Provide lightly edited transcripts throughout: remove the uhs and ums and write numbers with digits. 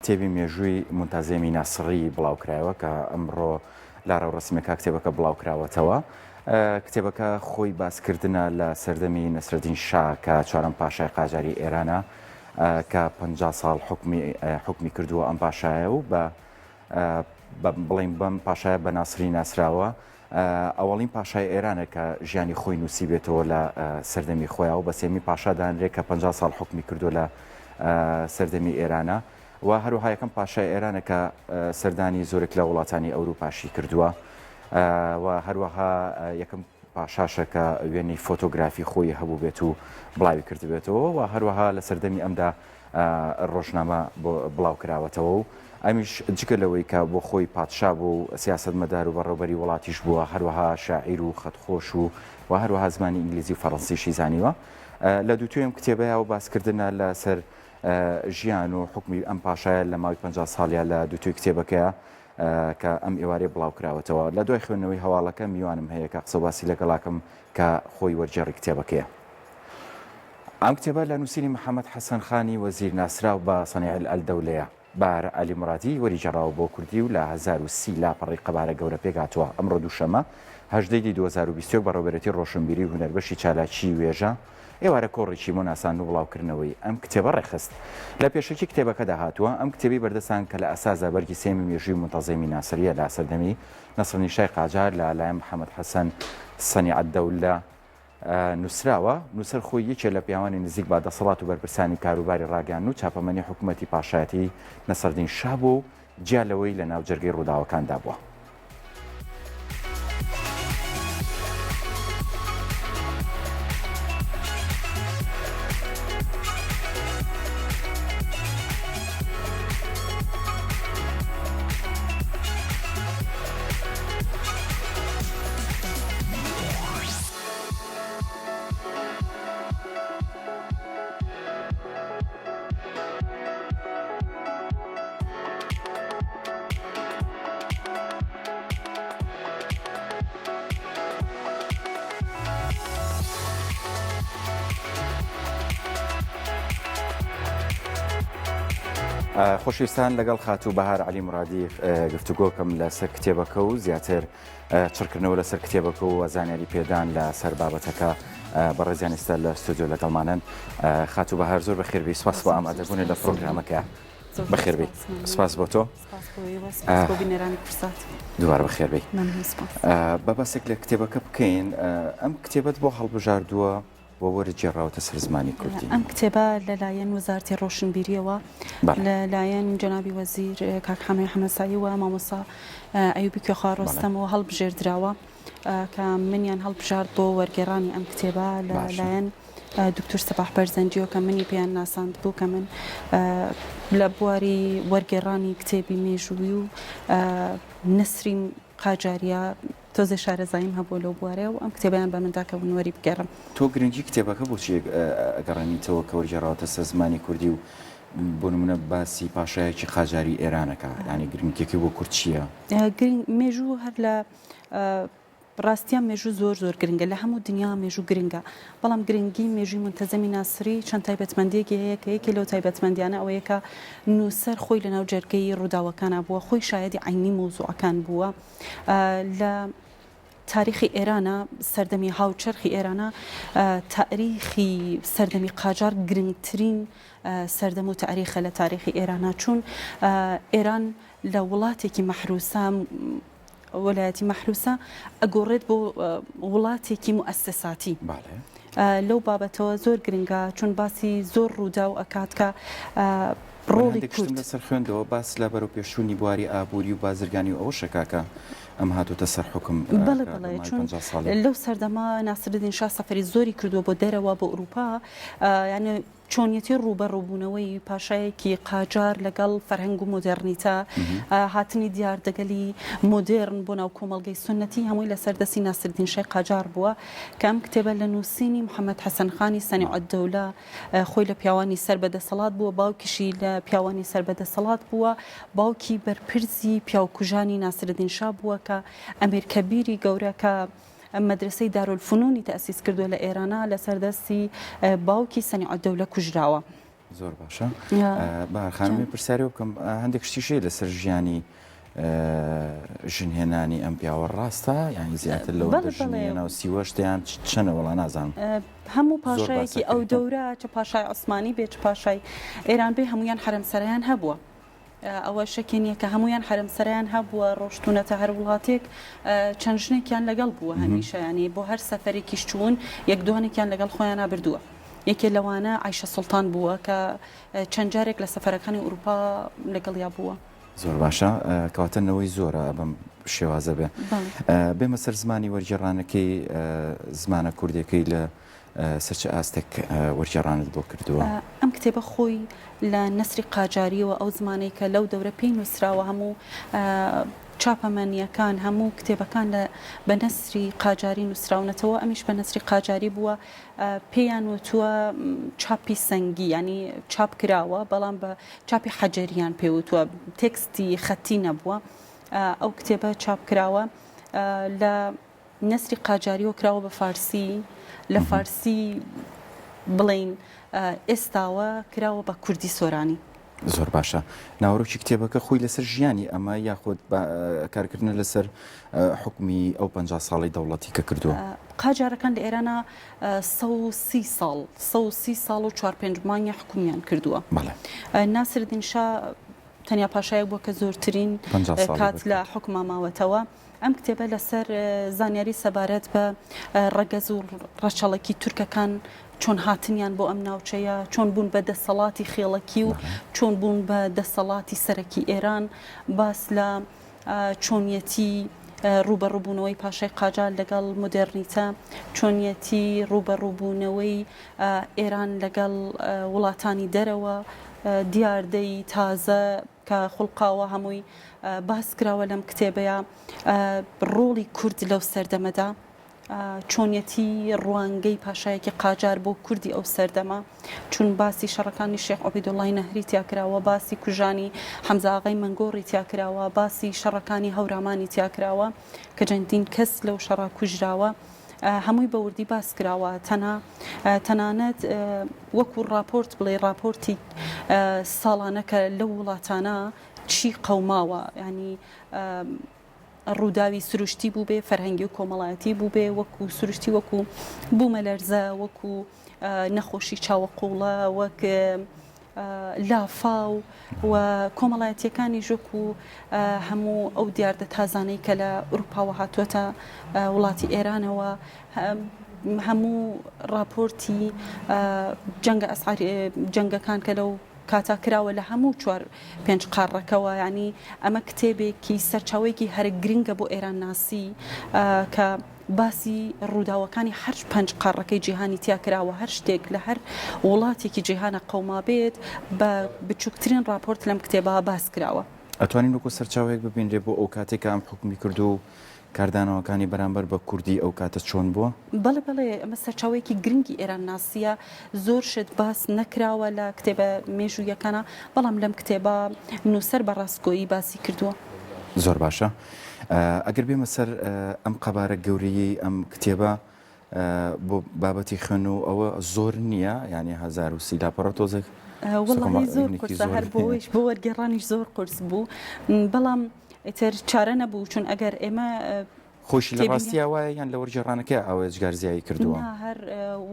کتێبی مێژووی مونتازێمی ناسڕی بڵاوکرایەوە کە ئەمڕۆ لە ڕێوڕەسمێکا کتێبەکە بڵاوکراوەتەوە. کتێبەکە خۆی باسکردنە لە سەردەمی نەسرەدین شا کە چوارەم پاشای قاجاری ئێرانە کە 50 ساڵ حکومی حکومی کردووە ئەم پاشایە و بە بڵین بەم پاشایە بە ناسری ناسراوە ئەوەڵین پاشای ئێرانە کە ژیانی خۆی نووسیبێتەوە لە سەردەمی خۆیان و بە سێمی پاشا دانرێت کە 50 ساڵ حکومی کردو لە سەردەمی ئێرانە و هەروەها یەکەم پاشای ئێرانە کە سەردانی زۆرێک لە وڵاتانی ئەوروپاشی کردووە و هەروەها یەکەم پاشاشە کە وێنەی فۆتۆگرافی خۆی هەبوو بێت و بڵاوی کردبێتەوە و هەروەها لە سەردەمی ئەمدا ڕۆژنامە بڵاوکراوەتەوە و ئەمیش جگە لەوەی کە بۆ خۆی پادشا بوو و سیاسەتمەدار و بەڕێوبەری وڵاتیش بووە، هەروەها شاعیر و خەتخۆش و و هەروەها زمانی ئینگلیزی و فەڕەنسیشی زانیوە. لە دووتوێی ئەم کتێبەیا و باسکردنە لە سەر ژیان و حوکمی ئەم پاشایە لە ماوەی 50 ساڵیا لە دووتوێی کتێبەکەیا کە ئەم ئێوارەیە بڵاوکراوەتەوە. لە دوای خوێندنەوەی هەواڵەکە میوانم هەیە کە قسە و باسی لەگەڵاکەم کە خۆی وەرگێڕی کتێبەکەیە. ئەم کتێبە لە نووسینی محەمەد حەسەن خانی وەزیر ناسراو بە سەنیع ئەلدەولەیە. بەهار عەلی مورادی وەریگێڕاوە بۆ کوردی و لە 1030 لاپەڕەی قەبارە گەورە پێکهاتووە. ئەمڕۆ دووشەممە، هەژدە ی 2021 بەڕێوەبەرێتی ڕۆشنبیری و هونەر بەشی چالاکیی وێژە، ئێوارە کۆڕێکی بۆ ناساندن و بڵاوکردنەوەی ئەم کتێبە ڕێکخست. لە پێشەکی کتێبەکەدا هاتووە، ئەم کتێبەی بەردەستان کە لە ئەساسدا بەرگی سێیەمی مێژووی مونتەزێمی ناسرییە لە سەردەمی نەسرەدین شای قاجار لە لایەن محەمەد حەسەن سەنیعەدەولە نووسراوە، نووسەر خۆی یەکێ لە پیاوانی نزیک بە دەسەڵات و بەرپرسانی کاروباری ڕاگەیاندن و چاپەمەنی حکوومەتی پاشایەتی نەسرەدین شا بووە و جیا لەوەی لە ناو جەرگەی ڕووداوەکاندا بووە. خۆشەویستان لەگەڵ خاتوو بەهار عەلی مرادی گفتوگۆکەم لەسەر کتێبەکە و زیاتر چڕکردنەوە لەسەر کتێبەکە و زانیاری پێدان لەسەر بابەتەکە بەڕێزیان ئێستا لە ستۆدیۆ لەگەڵمانن خاتوو بەهار زۆر بەخێربێی سپاس بۆ ئامادەبوونت لە پرۆگرامەکە بەخێربێی سپاس بۆ تۆ دووبارە بەخێربێی بە باسێک لە کتێبەکە بکەین ئەم کتێبەت بۆ هەڵبژاردووە بۆ وەرگێڕاوەتە سەر زمانی کوردی. ئەم کتێبە لە لایەن وەزارەتی ڕۆشنبیرییەوە لە لایەن جەنابی وەزیر کاک حەمەی حەمەسایی و مامۆستا ئەیوبی کوێخوا ڕۆستەمەوە هەڵبژێردراوە کە منیان هەڵبژارد بۆ وەرگێڕانی ئەم کتێبە لە لایەن دکتور سەباح بەرزەنجیەوە کە منی پێیان ناساند بوو کە من لە بواری وەرگێڕانی کتێبی مێژووی و نەسرین قاجاریە تۆزێ شارەزاییم هەبووە لەو بوارەیە و ئەم کتێبەیان بە من دا کە من وەری بگێڕم. تۆ گرنگی کتێبەکە بۆچی ئەگەڕێنیتەوە کە وەرگێڕاوەتە سەر زمانی کوردی و بۆ نموونە باسی پاشایەکی قاجاری ئێران ئەکا یانی گرنگیەکەی بۆ کورد چییە؟ گرنگ مێژوو هەر لە ڕاستیا مێژوو زۆر زۆر گرنگە لە هەموو دنیا مێژوو گرنگە بەڵام گرنگی مێژووی مونتەزەمی ناسری چەند تایبەتمەندیەکی هەیە کە یەکێ لەو تایبەتمەندیانە ئەوەیە کە نووسەر خۆی لەناو جەرگەی ڕووداوەکانا بووە خۆی شایەدی عەینی مەوزوعەکان بووە لە تاریخی ئێرانە سەردەمی هاوچەرخی ئێرانە تاریخی سەردەمی قاجار گرنگترین سەردەم و تاریخە لە تاریخی ئێرانە چون ئێران لە وڵاتێکی مەحروسە وەلایەتی مەحروسە ئەگۆڕێت بۆ وڵاتێکی موئەسەساتی لەو بابەتەوە زۆر گرنگە چون باسی زۆر ڕووداو ئەکات کە ڕۆڵی کورد لەسەر خوێندەوە باس لە بەرەوپێشچوونی بواری ئابووری و بازرگانی و ئەوەشە کاکە ئەم هاتووتە سەر حوکم بەڵێ بەڵێ چون لەو سەردەمە ناسرالدین شا سەفەری زۆری کردووە بۆ دەرەوە بۆ ئەوروپا یعنی چۆنیەتی ڕووبەڕووبوونەوەی پاشایەکی قاجار لەگەڵ فەرهەنگ و مۆدێڕنیتە، هاتنی دیاردەگەلی مۆدێڕن بۆ ناو کۆمەڵگەی سوننەتی هەمووی لەسەر دەستی ناسرالدین شای قاجار بووە کە ئەم کتێبە لە نووسینی محەمەد حەسەن خانی سەنیعەددەولە خۆی لە پیاوانی سەر بە دەسەڵات بووە، باوکیشی لە پیاوانی سەر بە دەسەڵات بووە، باوکی بەرپرسی پیاوکوژانی ناسرالدین شا بووە کە ئەمیر کەبیری گەورە کە مەدرەسەی دارولفنونی تەئسیس کردووە لە ئێرانا لەسەر دەستی باوکی سەنیعەدەولە کوژراوە. زۆر باشە بەهار خانمی پرسیاری بکەم هەندێک شتیش هەیە لەسەر ژیانی ژنهێنانی ئەم پیاوە ڕاستە یانی زیاتر لەوە ژنێنە و سیوەشتیان چەنە وەڵا نازانم هەموو پاشایەکی ئەو دەورە چ پاشای عوسمانی بێ چ پاشای ئێران بێ هەمویان حرم سەرایان هەبووە ئەوە شەکێ نییە کە هەمویان حرم سەرایان هەبووە ڕۆشتونەتە هەر وڵاتێک چەند ژنێکیان لەگەڵ بووە هەمیشەیانی بۆ هەر سەفەرێکیش چوون یەک دوانێکیان لەگەڵ خۆیان بردووە یەکێ لەوانە عیشە سوڵتان بووە کە چەند جارێک لە سەفەرەکانی ئەوروپا لەگەڵیا بووە. زۆر باشە کەواتە نەوەی زۆرە بەم شێوازە بێ بێمە سەر زمانی وەرگێڕانەکەی زمانە کوردەکەی لە سەر چ ئاستێک وەرگێڕانت بۆ کردووە؟ ئەم کتێبە خۆی لە نەسری قاجاریەوە ئەو زمانەی کە لەو دەورە پێی نووسراوە هەموو چاپەمەنیەکان هەموو کتێبەکان لە بە نەسری قاجاری نووسراونەتەوە ئەمیش بە نەسری قاجاری بووە پێیان وتووە چاپی سەنگی یانی چاپ کراوە بەڵام بە چاپی حەجەریان پێ وتووە تێکستی خەتی نەبووە ئەو کتێبە چاپ کراوە لە نەسری قاجاریەوە کراوە بە فارسی لە فارسی بڵین ئێستاوە کراوە بە کوردی سۆرانی. زۆر باشە ناوەرۆکی کتێبەکە خۆی لەسەر ژیانی ئەمە یاخود کارکردنە لەسەر حکومی ئەو پ ساڵی دەوڵەتی کە کردووە؟ قاجارەکان لە ئێرانە 130 ساڵ 130 ساڵ و چوار پێنج مانگی حکومیان کردووە. ناسردین شا تەنیا پاشایەک بووە کە زۆرترین کات لە حکوما ماوەتەوە. ئەم کتێبە لەسەر زانیاری سەبارەت بە ڕەگەز و ڕەچەڵەکی تورکەکان، چۆن هاتنیان بۆ ئەم ناوچەیە، چۆن بوون بە دەسەڵاتی خێڵەکی و چۆن بوون بە دەسەڵاتی سەرەکی ئێران، باس لە چۆنیەتی ڕووبەڕووبوونەوەی پاشای قاجار لەگەڵ مۆدێرنیتە، چۆنیەتی ڕووبەڕووبوونەوەی ئێران لەگەڵ وڵاتانی دەرەوە، دیاردەی تازە کە خوڵقاوە هەمووی باس کراوە لەم کتێبەیا ڕۆڵی کورد لەو سەردەمەدا چۆنیەتی ڕوانگەی پاشایەکی قاجار بۆ کوردی ئەو سەردەمە چون باسی شەڕەکانی شێخ عوبیدوڵای نەهری تیا کراوە باسی کوژانی حەمزە ئاغای مەنگۆڕی تیا کراوە باسی شەڕەکانی هەورامانی تیا کراوە کە جەندین کەس لەو شەڕە کوژراوە هەمووی بە وردی باس کراوە تەنها تەنانەت وەکو ڕاپۆرت بڵێ ڕاپۆرتی ساڵانە کە لەو وڵاتانە چی قەوماوە ینی ڕووداوی سروشتی بووبێ فەرهەنگی و کۆمەڵایەتی بووبێ وەکو سروشتی وەکو بوومەلەرزە وەکو نەخۆشی چاوە قوڵە وەک لافاو و کۆمەڵایەتیەکانیش وەکو هەموو ئەو دیاردە تازانەی کە لە ئوروپاوە هاتووەتە وڵاتی ئێرانەوە هەموو ڕاپۆرتی جەنگە ئەسعار جەنگەکان کە لەو کاتا کراوە لە هەموو چوار پێنج قاڕەکەوە ینی ئەمە کتێبێکی سەرچاوەیەکی هەرە گرنگە بۆ ئێران ناسی کە باسی ڕووداوەکانی هەر پەنج قاڕەکەی جیهانی تیا کراوە، هەر شتێک لە هەر وڵاتێکی جیهانا قەومابێت بە بچووکترین ڕاپۆرت لەم کتێبە باس کراوە. ئەتوانین وەکو سەرچاوەیەک ببینرێ بۆ ئەو کاتەی کە ئەم حوکمی کردو و کاردانەوەکانی بەرامبەر بە کوردی ئەو کاتە چۆن بووە؟ بەڵێ بەڵێ ئەمە سەرچاوەیەکی گرنگی ئێرانناسییە، زۆر شت باس نەکراوە لە کتێبە مێژوویەکانا، بەڵام لەم کتێبە نووسەر بە ڕاستگۆیی باسی کردووە. زۆر باشە. ئەگەر بێمە سەر ئەم قەبارە گەورەیەی ئەم کتێبە بۆ بابەتی خوێن و ئەوە زۆر نییە یعنی 1030 لاپەڕە تۆزێک وەڵی زۆر قورسە هەر بۆیش بۆ وەرگێڕانیش زۆر قورس بوو بەڵام ئیتر چارە نەبوو چون ئەگەر ئێمە خۆشی لە ڕاستیا وایە یان لە وەرگێڕانەکەی ئەوە ئێجگار زیایی کردووە؟ نا هەر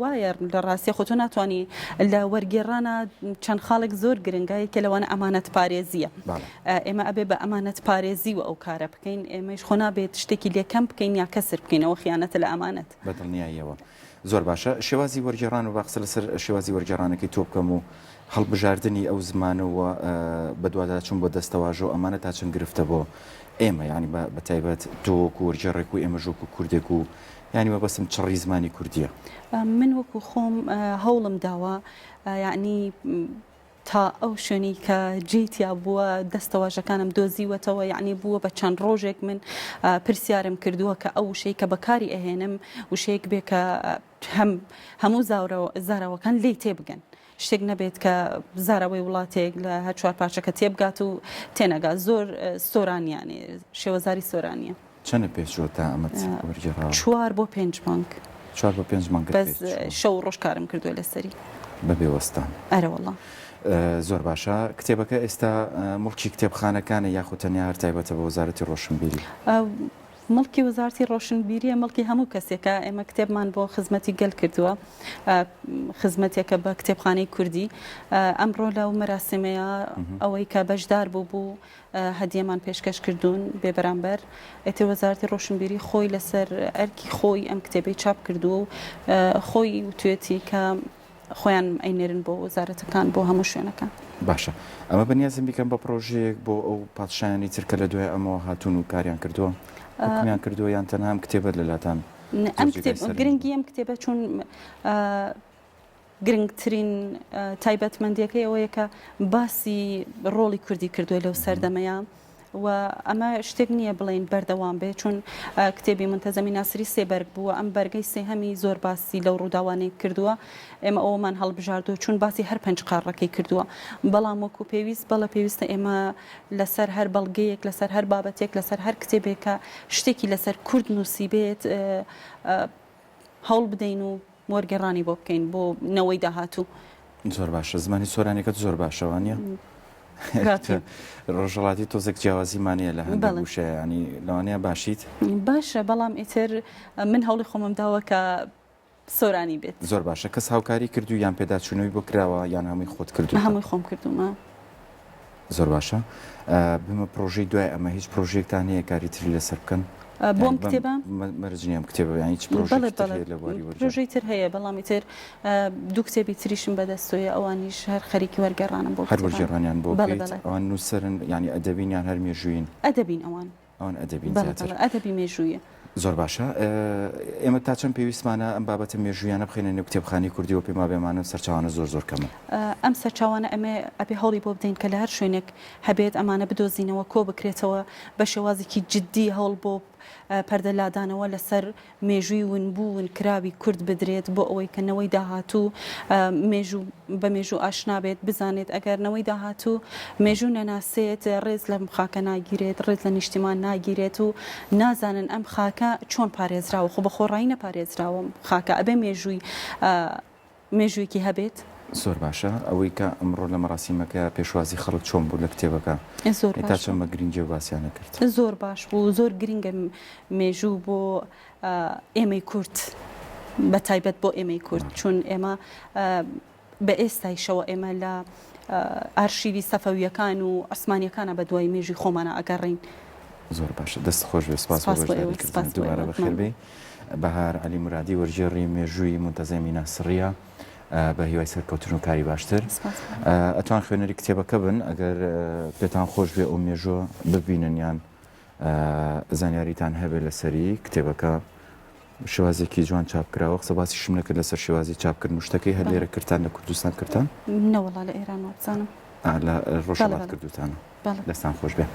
وایە لە ڕاستیا خۆ تۆ ناتوانی لە وەرگێڕانا چەند خاڵێک زۆر گرنگە یەکێ لەوانە ئەمانەت پارێزیە ئێمە ئەبێ بە ئەمانەت پارێزی و ئەو کارە بکەین ئێمەش خۆ نابێت شتێکی لێ کەم بکەین یا کەسر بکەینەوە خیانەتە لە ئەمانەت. بە دڵنیاییەوە. زۆر باشە شێوازی وەرگێڕان و با قسە لەسەر شێوازی وەرگێڕانەکەی تۆ بکەم و هەڵبژاردنی ئەو زمانە و بەدواداچوون بۆ دەستەواژە و ئەمانە تا چەند گرفتە بۆ ئێمە یانی بە تایبەت تۆ وەکو وەرگێڕێک و ئێمەش وەکو کوردێک و یانی مەبەستم چڕی زمانی کوردیە. من وەکو خۆم هەوڵم داوە یانی تا ئەو شوێنەی کە جێی تیا بووە دەستەواژەکانم دۆزیوەتەوە یعنی بووە بە چەند ڕۆژێک من پرسیارم کردووە کە ئەو وشەی کە بەکاری ئەهێنم وشەیەک بێ کە هەم هەموو زاراوەکان لێی تێبگەن شتێک نەبێت کە زاراوەی وڵاتێک لە هەر چوار پارچەکە تێبگات و تێنەگات زۆر سۆرانیانێ شێوەزاری سۆرانیە. چەنە پێ چووە تا ئەمەت وەرگێڕاوە؟ چوار بۆ پێنج مانگ. چوار بۆ پێنج مانگت پێ چووە. بەس شەو و ڕۆژ کارم کردووە لەسەری. بەبێ وەستان. ئەرەوەڵا. زۆر باشە. کتێبەکە ئێستا موڵکی کتێبخانەکانە یاخود تەنیا هەر تایبەتە بە وەزارەتی ڕۆشنبیری؟ موڵکی وەزارەتی ڕۆشنبیریە، موڵکی هەموو کەسێکە. ئێمە کتێبمان بۆ خزمەتی گەل کردووە، خزمەتێکە بە کتێبخانەی کوردی. ئەمڕۆ لەو مەراسیمەیە ئەوەی کە بەشدار بوو بوو هەدیەمان پێشکەش کردوون بێ بەرامبەر. ئیتر وەزارەتی ڕۆشنبیری خۆی لەسەر ئەرکی خۆی ئەم کتێبەی چاپ کردووە و خۆی وتوێتی کە خۆیان ئەینێرن بۆ وەزارەتەکان بۆ هەموو شوێنەکان. باشە ئەمە بەنیازن بیکەن بە پڕۆژەیەک بۆ ئەو پادشایانی تر کە لە دوای ئەمەوە هاتوون و کاریان کردووە حوکمیان کردووە یان تەنها ئەم کتێبە لەلاتان ئەم کتێب گرنگی ئەم کتێبە چون گرنگترین تایبەتمەندیەکەی ئەوەیە کە باسی ڕۆڵی کوردی کردووە لەو سەردەمەیە و ئەمە شتێک نییە بڵێین بەردەوام بێت چون کتێبی مونتەزەمی ناسری سێ بەرگ بووە ئەم بەرگەی سێهەمی زۆر باسی لەو ڕووداوانەی کردووە ئێمە ئەومان هەڵبژاردووە چون باسی هەر پەنج قاڕەکەی کردووە بەڵام وەکو پێویست بەڵە پێویستە ئێمە لەسەر هەر بەڵگەیەک لەسەر هەر بابەتێک لەسەر هەر کتێبێکە شتێکی لەسەر کورد نووسی بێت هەوڵ بدەین و وەرگێڕانی بۆ بکەین بۆ نەوەی داهاتوو. زۆر باشە زمانی سۆرانیەکەت زۆر باشە وانە؟ ڕۆژهەڵاتی تۆزێک جیاوازیمان هەیە لە هەندێک وشە ینی لەوانەیە باشیت باشە بەڵام ئیتر من هەوڵی خۆمم داوە کە سۆرانی بێت زۆر باشە کەس هاوکاری کردو یان پێداچوونەوەی بۆ کراوە یان هەمووی خۆت کردو هەمووی خۆم کردومە زۆر باشە بمە پرۆژەی دوای ئەمە هیچ پرۆژێکتان هەیە کاری تری لەسەر بکەن بۆم کتێبە مەرج نییە ئەم کتێبە یانی چ پرۆژەیەکی تر هەیە لە بواری وەرگێڕان؟ پرۆژەی تر هەیە بەڵام ئیتر دوو کتێبی تریشم بەدەستۆیە ئەوانیش هەر خەریکی وەرگێڕانم بۆ هەر وەرگێڕانیان بۆ بکەیت ئەوان نووسەرن یانی ئەدەبین یان هەر مێژوویین؟ ئەدەبین ئەوان. ئەوان ئەدەبین زیاتر. ئەدەبی مێژوویە. زۆر باشە ئێمە تا چەند پێویستمانە ئەم بابەتە مێژوویانە بخەینە نێو کتێبخانەی کوردیەوە پێم وابێ ئەمانە سەرچاوانە زۆر زۆر کەمن. ئەم سەرچاوانە ئەمێ ئەبێ هەوڵی بۆ بدەین کە لە هەر شوێنێک هەبێت ئەمانە بدۆزینەوە کۆ بکرێتەوە بە شێوازێکی جدی هەوڵ بۆ پەردە لادانەوە لەسەر مێژووی ونبوو ونکراوی کورد بدرێت بۆ ئەوەی کە نەوەی داهاتوو مێژوو بە مێژوو ئاشنا بێت بزانێت ئەگەر نەوەی داهاتوو مێژوو نەناسێت ڕێز لەم خاکە ناگیرێت ڕێز لە نیشتیمان ناگیرێت و نازانن ئەم خاکە چۆن پارێزراوە خۆ بە خۆڕایی نەپارێزراوە خاکە ئەبێ مێژووی مێژوویەکی هەبێت. زۆر باشە ئەوەی کە ئەمڕۆ لە مەراسیمەکە پێشوازی خەڵک چۆن بوو لە کتێبەکە زۆر تا چەند بە گرنگیەوە باسیان ئەکرد؟ زۆر باش بوو زۆر گرنگە مێژوو بۆ ئێمەی کورد بە تایبەت بۆ ئێمەی کورد چون ئێمە بە ئێستایشەوە ئێمە لە ئارشیوی سەفەویەکان و عوسمانیەکانە بە دوای مێژووی خۆمانە ئەگەڕین. زۆر باشە دەست خۆش بێ سپاس بۆ بەشداریکردن دووبارە بەخێربێی. بەهار عەلی مورادی وەرگێڕی مێژووی مونتەزەمی ناسڕییە بە هیوای سەرکەوتن و کاری باشتر. ئەتوان خوێنەری کتێبەکە بن ئەگەر پێتان خۆش بێ ئەو مێژووە ببینن یان زانیاریتان هەبێ لەسەری کتێبەکە شێوازێکی جوان چاپ کراوە قسە باسیشم نەکرد لەسەر شێوازی چاپکردن و شتەکەی هەر لێرە کردتان لە کوردستان کردتان؟ نەوەڵا لە ئێران وابزانم لە ڕۆژهەڵات کردوتانە دەستان خۆش بێ.